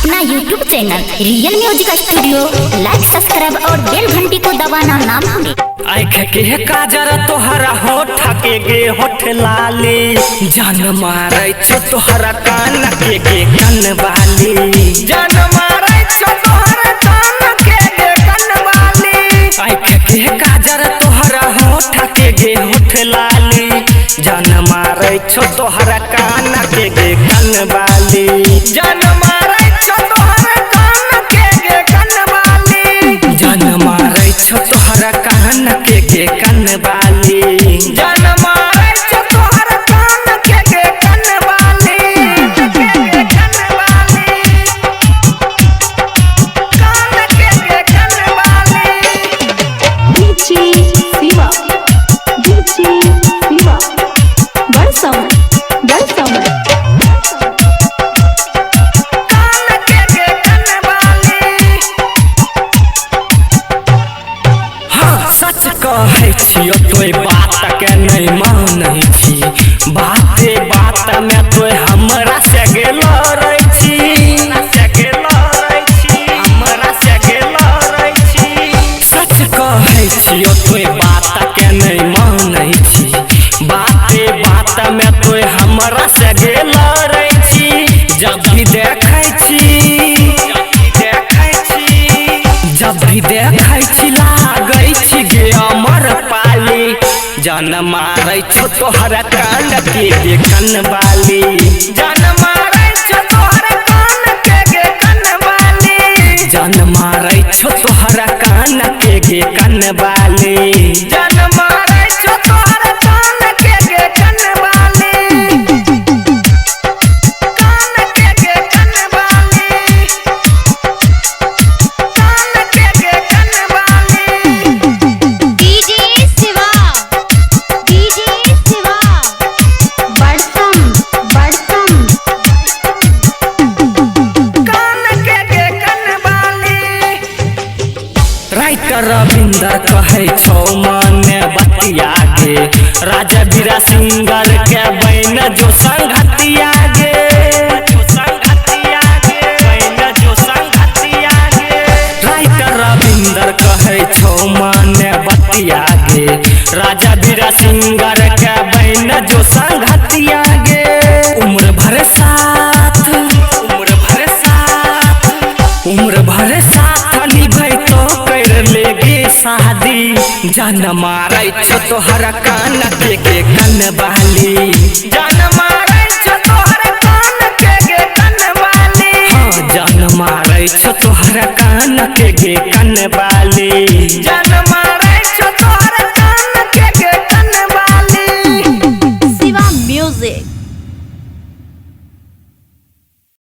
अपना YouTube channel real music studio like subscribe और बेल घंटी को दबाना ना भूलें। आँख के काजर तोहरा होठ के गे होठ लाली, जान मारै छो तोहरा कान के गे कन वाली, जान मारै छो तोहरा कान के गे कन वाली। आँख के काजर तोहरा होठ के गे होठ लाली, जान मारै छो तोहरा कान के गे कन वाली, जान मारै छो तोहरा कान के गे कन वाली, जान मारै छो तोहरा कान के गे कन वाली, जान मारै छो तोहरा कान के गे कन वाली, के गे कन वाली, कान के गे कन वाली। DJ Shiva, DJ Shiva, Barsam, Barsam. कान के गे कन वाली। हाँ सच कहै छियौ तोय बात के नहि मानै छी, बाते बात में तोय हमरा से गेलो रहै छी, से गेलो रहै छी, हमरा से गेलो रहै छी। सच कहै छियौ तोय बात के नहि मानै छी, बाते बात में तोय हमरा से गेलो रहै छी। जब भी देखै छी, जब भी देखै छी, जब भी देखै छी लागै छी गे अमर पाली, जान मारै छो तोहरा कान के गे कन वाली, जान मारै छो तोहरा कान के गे कन वाली, जान मारै छो तोहरा कान के गे कन वाली, जान मारै छो तोहरा कान के गे कन वाली, कान के गे कन वाली, कान के गे कन वाली। DJ Shiva, DJ Shiva, Barsam, Barsam. कान के गे कन वाली। राइटर रविंदर कहै छौ मने बतिया गे, राजा बीरा सिंगर के बैन जो संगतिया गे, जो संगतिया गे, बैन जो संगतिया गे। राइटर रविंदर कहै छौ मने बतिया गे, राजा बीरा सिंगर के बैन जो संगतिया गे। उम्र भर साथ, उम्र भर साथ, उम्र भर साथ निभैतो कर लेगे शादी, जान मारै छो तोहरा कान के गे कन वाली, जान मारै छो तोहरा कान के गे कन वाली, हाँ जान मारै छो तोहरा कान के गे कन वाली, जान